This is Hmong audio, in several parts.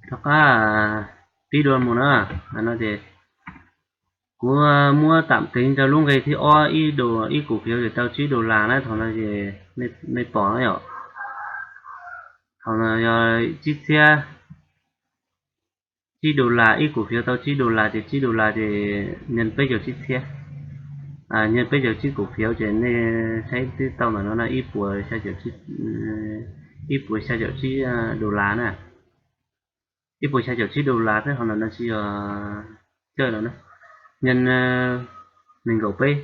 Rov qab pib dua mus na. No ces kuv muab tam tev rau lub nqe thib ob, ib, ib kus fiav ces tau tsib dollar na. Thaum no ces nej pom na yom, thaum no yog tsib txhiab, tsib dollar, ib kus fiav tau tsib dollar ces tsib dollar ces nyeej peb caug tsib txhiab, nyeej peb caug tsib kus fiav ces nej saib twb tau ntawm no na, ib puas xya caum tsib, ib puas xya caum tsib dollar na. Ib puas xya caum tsib dollar xwb, qhov ntawm no tsis yog cawj no na. Nyeej nees nkaum peb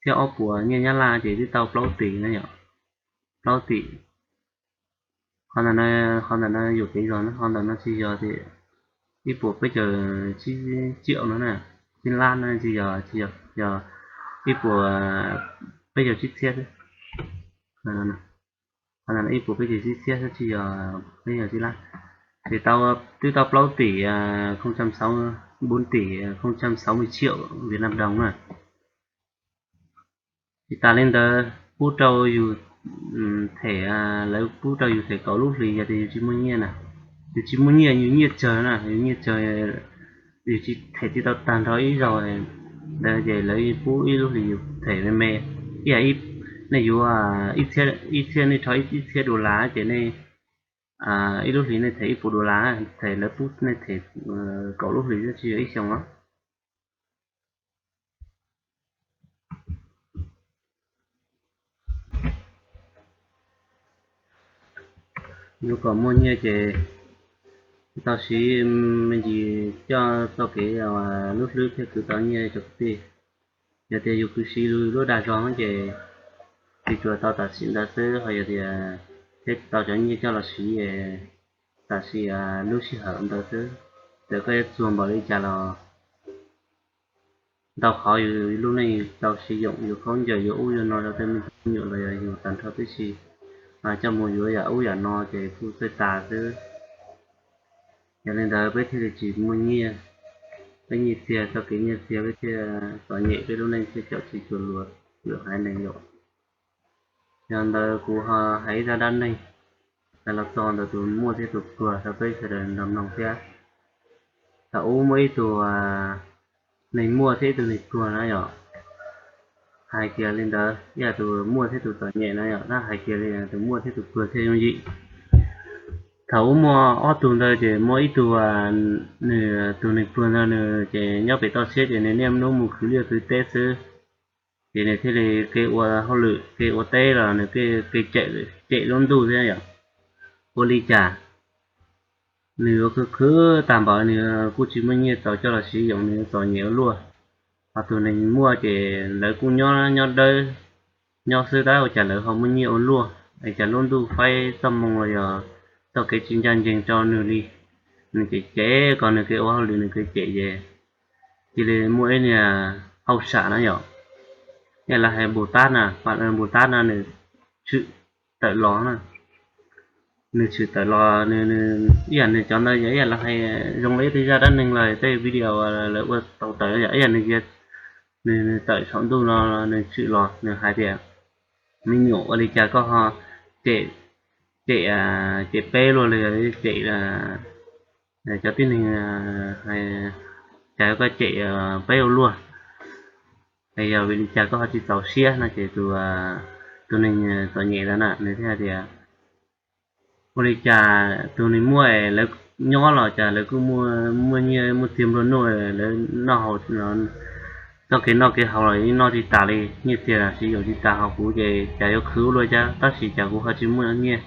txhiab ob puas nyiaj Nyab Laj ces twb tau plaub tim na yom, plaub tim. Qhov ntawm no, qhov ntawm no yuam kev zog na, qhov ntawm no tsis yog tias ib puas peb caug tsib tsiaum no na, tsib lab no tsis yog, tsis yog, yog ib puas peb caug tsib txhiab xwb. Qhov ntawm no ib puas peb caug tsib txhiab xwb, tsis yog peb caug tsib lab. Ces tau, twb tau plaub tim, không trăm sáu, bốn tỷ không trăm sáu mươi triệu Việt Nam đồng na. Tsis tas li ntawd, pub rau yus them, lawv pub rau yus them kaum lub hlis, yog tias yus tsis muaj nyiaj na, yus tsis muaj nyiaj, yus nyiaj tsawg na, yus nyiaj tsawg, yus tsis them tsis tau tag nrho ib zaug ntawd ces lawv pub ib lub hlis yus them me me. Ib yam, nej yuav ib txhiab, nej rho ib txhiab dollar ces nej ib lub hlis nej them ib puas dollar, them lawv pub nej them kaum lub hlis tsis yog ib xyoos os. Yuav kom muaj nyiaj ces tau siv me ntsis coj txoj kev lub hlwb thiaj khwv tau nyiaj rau kwv tij. Yog tias yus khwv siv lub dag zog ces tsis tsuas tau tam sim ntawd xwb, ho yog tias thiaj tau cov nyiaj coj los siv tam sim lub sij hawm ntawd xwb. Txawm koj yuav txuag npaum li cas los ntau qhov yus lub neej tau siv yoom, yus khaub ncaws yuav ub yuav no rau tej me tub me nyuam los yog yus tag nrho tib si, coj mus yuav yam ub yam no ces kuj txawj tas xwb. Yog li ntawd peb thiaj li tsis muaj nyiaj, peb nyiaj txiag, txoj kev nyiaj txiag peb thiaj txom nyem, peb lub neej thiaj caum tsis txuag luag lwm haiv neeg yom. Yog ntawd kuv ho hais ib zaj dab neeg los txog ntawm tus muaj thiab tus pluag rau peb sawv daws nrog mloog thiab. Thaum ub muaj ib tug neeg muaj thiab ib tug neeg pluag na yom. Hais kiag li ntawd, ib yam tus muaj thiab tus txom nyem na yom, tab hais kiag li tus muaj thiab tus pluag thiaj yooj yim. Thaum ub muaj ob tug ntawd ces muaj ib tug, nws tus neeg pluag ntawd nws ces nyob pem toj siab ces nws niaj hnub mus khwv liaj khwv teb xwb. Ces nws thiaj li kev ua hauj lwm, kev ua teb los nws kev cem, cem lub ntuj thiab yom. Ua li cas nws ua khwv khwv tag npaum nws kuj tsis muaj nyiaj txaus coj los siv yoom, nws txom nyem ua luaj. Ho tus neeg muaj ces lawv kuj nyob nyob dawb nyob xwb tab ua cas lawv ho muaj nyiaj ua luaj, es cas lub ntuj faib txoj hmoo los yog txoj kev tsis ncaj ncees rau nws li. Nws cem cem kom nws kev ua hauj lwm nws kev cem ces cia li muaj ib niag hauj sam na yom, ib yam li hais npus tab na, npus tab no nws tshwm tawm los na. Nws tshwm tawm los, ib yam nws cov ntawd yog ib yam li hais zoo li tej zaj dab neeg los tej video lawv ua tau tawm yom, ib yam nws, nws tawm saum ntuj no nws tshwm los nws hais tias, me nyuam, ua li cas koj ho cem, cem, cem peb luaj li, cem cov tib neeg, cas koj cem peb ua luaj? Es yog vim li cas koj ho tsis txaus siab no? Ces tus, tus neeg txom nyem ntawd na nws thiaj hais tias, ua li cas tus neeg muaj lawv nyob los cas lawv kuj muaj, muaj nyiaj muaj txiag nplua nuj, lawv noj haus, txoj kev noj kev haus los noj tsis tas li, nyiaj txiag los siv yoom tsis tas, ho kuv ces cas yuav khwv ua luaj thiab, tab sis cas kuv ho tsis muaj nyiaj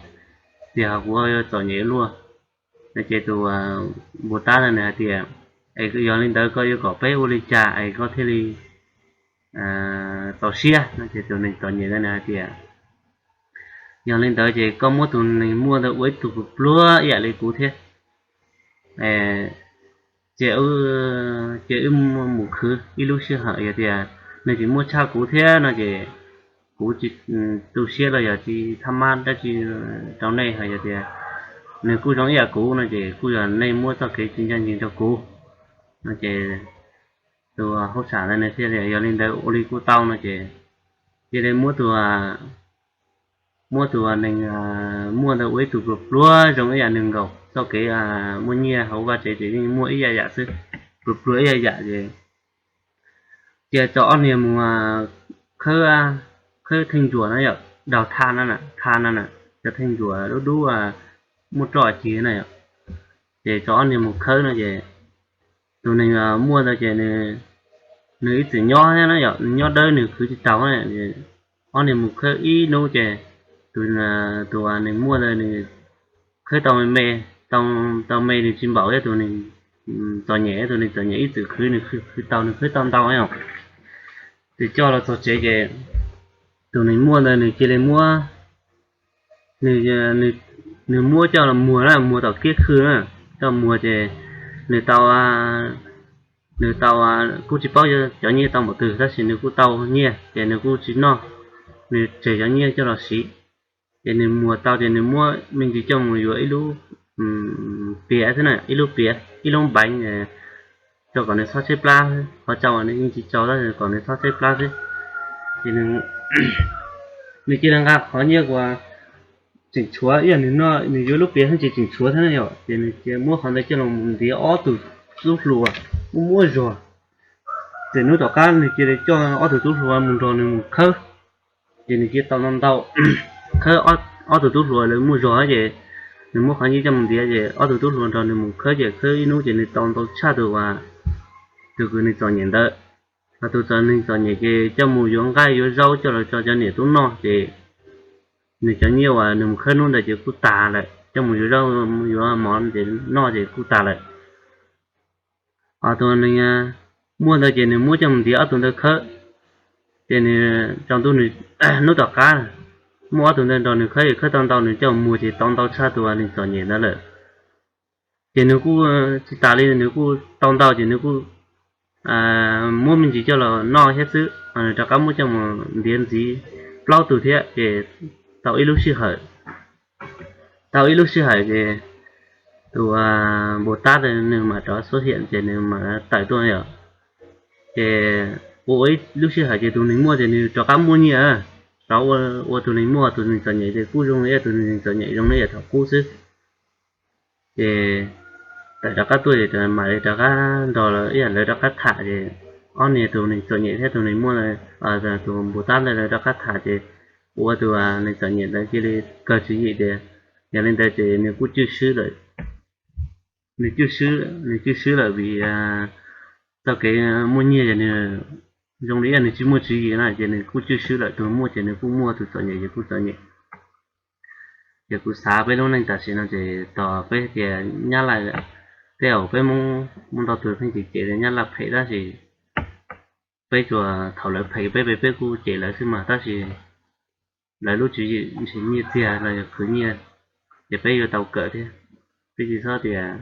txiag ho kuv yuav txom nyem ua luaj? No ces tus npus tab ntawd nws hais tias, es yog li ntawd koj yuav kom peb ua li cas es koj thiaj li txaus siab? No ces tus neeg txom nyem ntawd nws hais tias, yog li ntawd ces koj muab tus neeg muaj ntawd ua ib tug pluag ib yam li kuv thiab, cia, cia wb mus khwv ib lub sij hawm, yog tias nws tsis muaj tshaj kuv thiab no ces kuv tsis tu siab los yog tsis thab mab dab tsi rau nej, ho yog tias nws kuj zoo ib yam kuv no ces kuj yog nej muab txoj kev tsis ncaj ncees rau kuv. No ces tus hauj sam ntawd nws thiaj li, yog li ntawd ua li kuj tau no ces cia li muab tus, muab tus neeg muaj ntawd ua ib tug pluag pluag zoo ib yam nws nkaus. Txoj kev muaj nyiaj hauv vaj tsev ces yeej muaj ib yam yam xwb, pluag pluag ib yam yam ces cia tso ob niag mus khawb, khawb theej ntsuas na yom, daug thaj no, thaj no, cov theej ntsuas dub dub muaj roj cig na yom. Ces tso ob niag mus khawb no ces tus neeg muaj ntawd ces nws ib txwm nyob thiab na yom, nws nyob dawb nws khwv tsis taus. Ob niag mus khawb ib hnub ces tus, tus neeg muaj ntawd nws khawb tau me me, tau me nws tsis npaum thiab tus neeg txom nyem, tus neeg txom nyem ib txwm khwv nws khwv tau, nws khawb tau ntau yom. Ces coj los txog tsev ces tus neeg muaj ntawd nws cia li muab, nws muab coj los muag na, muag tom kiab khw na, coj muag ces nws tau, nws tau, kuj tsis paub cov nyiaj tau npaum twg tab sis nws kuj tau nyiaj ces nws kuj tsis noj, nws tseg cov nyiaj coj los siv. Ces nws muag tau ces nws muab me ntsis coj mus yuav ib lub piav xwb na, ib lub piav, ib lub npeev rau kom nws txhob tshaib plab. Qhov tsaus nws yeej tsis tsaus tab sis kom nws txhob tshaib plab xwb. Ces nws cia li nqa qhov nyiaj uas tseem tshuav ib yam nws noj, nws yuav lub piav xwb ces tseem tshuav thiab na yom, ces nws cia muab qhov ntawd coj los ntiav ob tug tub hluas muaj muaj zog. Ces hnub tom qab nws cia li coj ob tug tub hluas mus nrog nws mus khawb, ces nws cia tau ntau ntau, khawb ob tug tub hluas lawv muaj zog ces nws muab qhov nyiaj coj mus ntiav ces ob tug tub hluas nrog nws mus khawb ces khawb ib hnub ces nws tau ntau tshaj tus uas tus kwv nws txom nyem ntawd. Ho tus txom, neeg txom nyem ces coj mus yuav nqaij yuav zaub coj los tso cov niam tub noj ces nws cov nyiaj uas nws mus khawb hnub ntawd ces kuj tas lawm, coj mus yuav zaub yuav mov ces noj ces kuj tas lawm. Ho tus neeg muaj ntawd ces nws muab coj mus ntiav ob tug ntawd khawb, ces nws tsaus ntuj nws, hnub tom qab muab ob tug ntawd nrog nws khawb ces khawb tau ntau nws coj mus muag ces tau ntau tshaj tus neeg txom nyem ntawd lawm. Ces nws kuj tsis tas li, nws kuj tau ntau ces nws kuj muab me ntsis coj los noj thiab xwb, nws rov qab muab coj mus ntiav ntxiv plaub tug thiab ces tau ib lub sij hawm, tau ib lub sij hawm ces tus npus tab nws mam rov xub hiam ces nws mam tawm tuaj yom. Ces ua ib lub sij hawm ces tus neeg muaj ces nws rov qab muaj nyiaj, rov ua tus neeg muaj, tus neeg txom nyem ces kuj zoo li tus neeg txom nyem zoo li yam thaum qub xwb. Ces tawm rov qab tuaj ces mam li rov qab nrog lawv ib yam lawv rov qab tham ces ob niag tus neeg txom nyem thiab tus neeg muaj, tus npus tab ntawd lawv rov qab tham ces ua tus neeg txom nyem ntawd cia li kawg tswv yim tias yog li ntawd ces nws kuj cwj swb lawm, nws cwj swb, nws cwj swb lawm vim txoj kev muaj nyiaj ces nws zoo li ib yam nws tsis muaj tswv yim na ces nws kuj cwj swb lawm, tus muaj ces nws kuj muaj, tus txom nyem ces kuj txom nyem. Ces kuv xav peb lub neej tam sim no ces tos peb tias nyab laj, tej zaum peb Hmoob muaj ntau tus pheej cem cem tias nyab laj phem tab sis peb tsuas thaum lawv phem peb, peb kuj cem lawv xwb mas tab sis lawv lub tswv yim nrhiav nyiaj txiag los yog khwv nyiaj ces peb yuav tau kawm thiab. Peb tsis txhob tias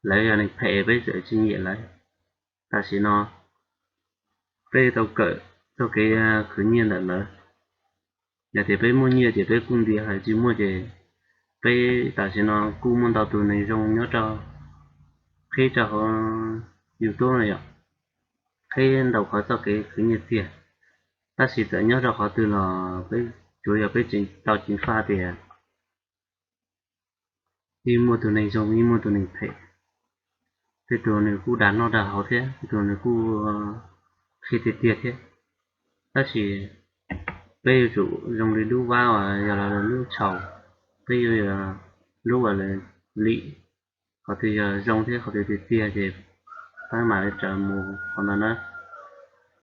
lawv yog neeg phem peb txawm tsis nyiam lawv. Tam sim no peb yuav tau kawm txoj kev khwv nyiaj ntawm lawv. Yog tias peb muaj nyiaj ces peb kuj ntiav, hais tsis muaj ces peb tam sim no kuj muaj ntau tus neeg zoo nyob rau, qhib rau hauv YouTube no yom, qhib ntaus qhov txoj kev khwv nyiaj txiag. Tab sis txawm nyob rau qhov twg los peb tsuas yog peb tseem tau ceev faj tias yeej muaj tus neeg zoo yeej muaj tus neeg phem. Tej tus nws kuj dag noj dag haus thiab, tej tus nws kuj qhia tiag tiag thiab. Tab sis peb yuav tsum zoo li lub vab uas yog lub tshau, peb yuav lub uas lim, qhov twg yog zoo thiab qhov twg tiag tiag ces peb mam li raws mus qhov ntawd na.